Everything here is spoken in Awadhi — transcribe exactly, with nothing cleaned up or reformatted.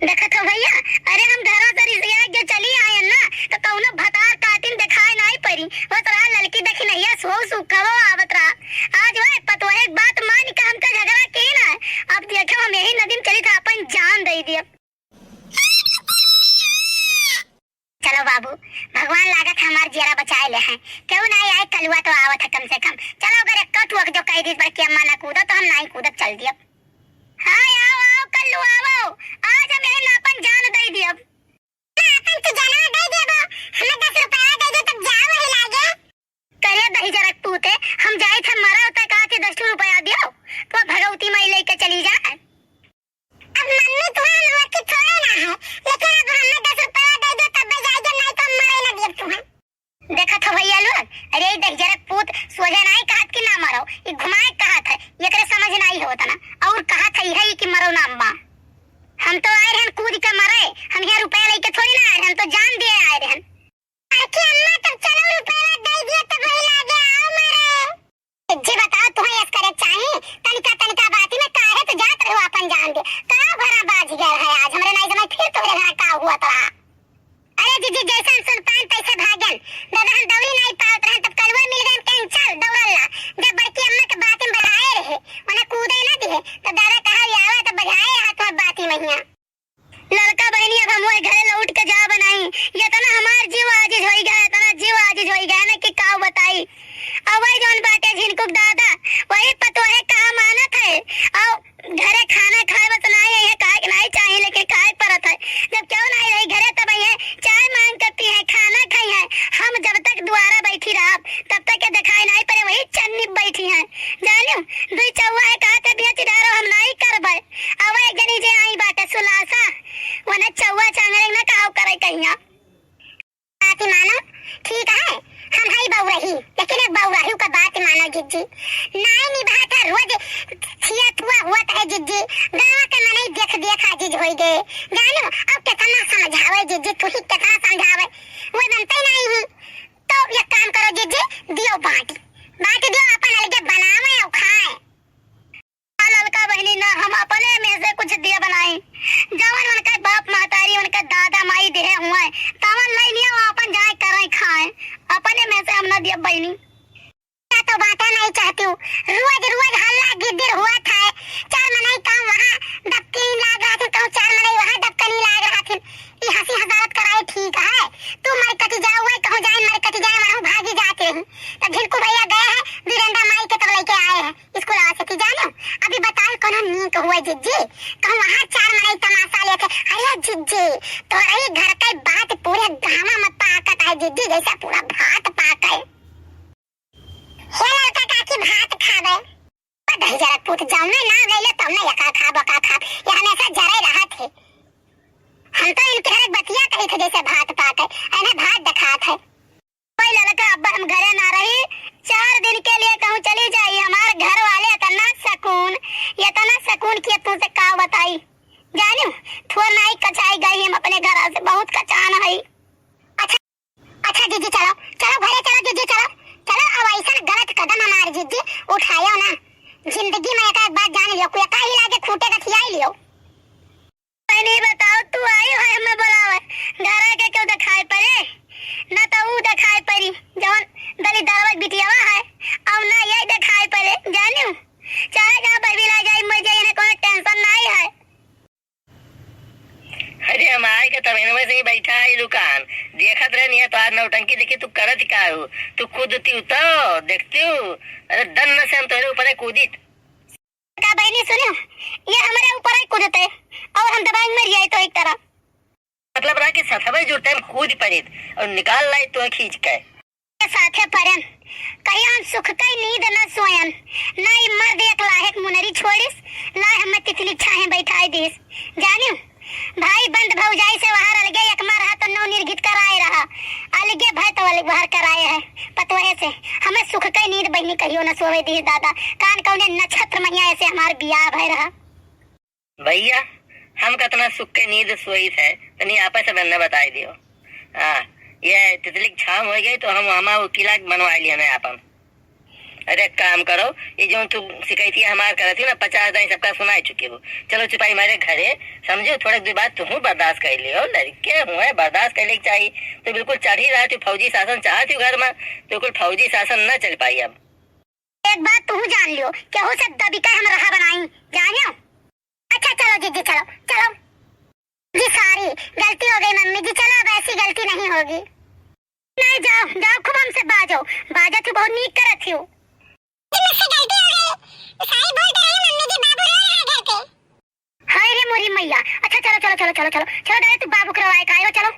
देखत हो भइया, अरे हम घरा से रिसिया के चली आयन ना, तो कउनो भतार काटिन देखाए नाहीं परी। बस रहा ललकी दखिनहिया सो सुखवो आवत रहा। आज वह पतोहे एक बात मान के हमका झगड़ा की ना। अब देखो हम यही नदी में चली था अपन जान दे दिए। चलो बाबू, भगवान लागत हमार जियरा बचाए ले हैं। केहू नाहीं आए, कलुआ तो आवत है कम से कम। चलो अगर एक्को ठुअक जो कह दी बड़की अम्मा ना कूदो तो हम नाहीं कूदब, चल दियब। हाँ, आओ, आओ, कल्लू, आओ। आज हम यही ना अपन जान दे दियब। अपन तू जान दे दियब। हमें दस रुपया दे दे, तब जाओ वही लागे। करे दही जरक पूते, हम जाई थे मरा होता, कहा थे दस ठो रुपया दियो, तो भगवती माई लेके चली जाए। अब मम्मी तुम्हें हम रोकी थोड़े ना है, लेकिन अब हमें दस रुपया दे दो, तब जाएंगे, नहीं तो हम मरे ना दियब तुम्हें। देखत हो भइया लोग, अरे ई दहिजरक पूत सोझे नाहीं कहत कि ना मरो, ई घुमाए कहत है, एकरे समझ नाहीं होत ना। और कहत है, है कि मरो ना अम्मा। हम तो आए रहन कूद के मरे, हम यहाँ रुपया लेके थोड़ी ना आए रहन, हम तो जान दिए आए रहन। अरे अम्मा, तब चलो रुपया दे दिए, तब वही लागे आओ मरे। जी बताओ, तुम्हें यस करे चाही? तनिका तनिका बाती में काहे तो जात रहो अपन जान दे। का भरा बाज गया है आज, हमरे नाहीं समझ फिर तुम्हरे घर का हुआ तो रहा। अरे जीजी, जैसन सुनतान तैसे भागन। दादा हम दौड़ी नाहीं पावत रहन, तब कलुआ मिल गए, हम कहेन चल दौड़ल ला। जब बड़की अम्मा के बात में बढ़ाए रहे, उन्हें कूदे ना दिए, तब दादा कहा, "ये आवा," तब बजाए रहा तुम्हार बाती महिया। ललका बहिनी, अब हम वही घरे लौट के जा बनाई। इतना हमार जीव आजिज होई गया, इतना जीव आजिज होई गया ना कि का बताई। अब वही जौन बाटे झिनकुक दादा, वही पतोहे कहा मानत है। और घरे खाना खाए बस नाहीं है, खाए के नाहीं चाही, लेकिन खाए के पड़त है। जब केहू नाहीं रही घरे, तब ये चाय मांग के पी है, खाना खाई है। हम जब तक दुआरा बैठी रहब, तब तक ये दिखाई नाहीं पड़े, वही चन्नी बैठी है। जानियो, दुई चौवा है, कहा के बिया चिढ़ारो हम नाहीं करबे। अब एक जनी जे आई बाटे सुलासा, वने चौवा चांगरे ना काव करे कहिया। बात मानो, ठीक है, हम हई बउरही, लेकिन एक बउरही का बात मानो जिज्जी। नाई निभात है, रोज छिया थुआ हुआ है जिज्जी। गाँव के मनई देख देख आजिज होई गए। जानो, अब कितना समझावे जिज्जी, तू ही कितना समझावे, वो मनते नहीं ही। तो एक काम करो जिज्जी, दियो बाँट, बाँट दियो, अपन अलगे बनावे और खाए। आ ललका बहिनी ना, हम अपने में से कुछ दिए बनाई। जवन उनके बाप महतारी, उनके दादा माई देहे हुए, तवन लई लिया, वो अपन जाए करे खाए। अपने में से हम ना दिए बहिनी। मैं तो बाँटा नहीं चाहती हूँ। रोज रोज हल्ला गिद्दिर हुआ था। चार मनई कहूँ वहाँ दबकनी लाग रहा थी, कहूँ चार मनई वहाँ दबकनी लाग रहा थी। ई हँसी हजारत कराए ठीक है। तू मर कटी जाओ, वही कहूँ जाए, मर कटी जाए, वहाँ भागी जाते ही। तो झिनकू भैया गए हैं, वीरेंद्र माई के तब लेके आए हैं। स्कूल आवा से कि जानो, अभी बताओ कौनो नीक हुआ जिज्जी, कहूँ वहाँ चार मनई तमाशा लेत है। अरे जिज्जी, तोहरे घर के बात पूरे गाँव में पाकत है जिज्जी, जैसे पूरा भात पाके। हे ललका काकी, भात खाबे? ओ दहिजरक पूत, जौने नाम ले ले तौने यका खाब, ओका खाब, ये हमेशा जरे रहत है। हम तो इनके हर एक बतिया कही थे जैसे भात पाके, इन्हें भात दिखात है। कोई ललका, अब हम घरे ना रही, चार दिन के लिए कहूँ चली जाई। हमार घर वाले इतना सुकून, इतना सुकून कि अब तुमसे का बताई। जानियो, थोर नाई कचाई गई हम अपने घर से, बहुत कचान है। अच्छा, अच्छा जीजी चलो, चलो घरे चलो जीजी चलो, चलो। अब ऐसा गलत कदम हमार जीजी उठायो ना, जिंदगी में एक, एक बात जान लियो, कोई का ही लागे खूंटे का खियाई लियो। नहीं बताओ, तू आई है हमें बुलावे, घर आके क्यों दिखाई पड़े? ना तो ऊ दिखाई पड़ी, जौन दलिद्दरवा के बिटियावा है, और ना ये दिखाई पड़े, जानियो। चाहे जहाँ पर भी ला जाए, मुझे इन्हें कोनो tension नहीं है। अरे हम आए के तब इनमें से ही बैठा है दुकान, देखत रहे नहीं है तो आज नौटंकी देखी, तू करत का हो, तू कूदती हो तो देखती हो, अरे दन्न से हम तोरे ऊपर कूदित। का बहनी सुनियो, ये हमारे ऊपर ही कूदते और हम दबाई मर जाए तो एक तरह। मतलब रहा कि सथवे जुड़ते हम कूद पड़ित और निकाल लाई तो खींच के। के साथे परन, कहियो हम सुख कई नींद न सोयन, ना ई मर्द एक लायक मुनरी छोड़िस, ना हमें तितली छाहे बैठाए दिस। जानियो, भाई बंद भौजाई से वहार अलगे एक मार रहा तो नौ निर्गित कराए रहा, अलगे भय तो अलग वहार कराए है पतोहे से। हमें सुख कई नींद बहिनी कहियो न सोवे दिस दादा, कान कौने नक्षत्र महिया ऐसे हमार बियाह भय रहा। भैया, हम कतना सुख के नींद सोई थे, तनी आपे से बन्ने बताई दियो। हाँ, ये तितली के छाम हो गई तो हम हमार किला बनवाई लिया ना आपन। अरे काम करो, ये जौन तू शिकायतिया हमार करत ही ना, पचास दाई सबका सुनाए चुके हो। चलो चुपाई मारे घरे, समझो, थोड़े दुइ बात तुहू बर्दाश्त कर लियो, लड़के हुए बर्दाश्त कर लेके चाहिए। तो बिल्कुल चढ़ी रहा तू फौजी शासन चाहत ही घर में, तो बिल्कुल फौजी शासन ना चल पाई अब। एक बात तुहू जान लियो, केहू से दबी के हम रहा बनाई, जानियो? अच्छा चलो जीजी, चलो, चलो। जी सॉरी, गलती हो गई मम्मी जी, चलो अब ऐसी गलती नहीं होगी। नहीं, जाओ, जाओ, खूब हमसे बाजो, बाजत ही बहुत नीक करत ही। मुझसे गलती हो गई, सॉरी बोल दे रही हूँ मम्मी जी, बाबू रो रहा है घर पे। हाय रे मोरी मैया, अच्छा चलो, चलो, चलो, चलो, चलो, चलो दादा तू बाबू को रवाए का आयो, चलो।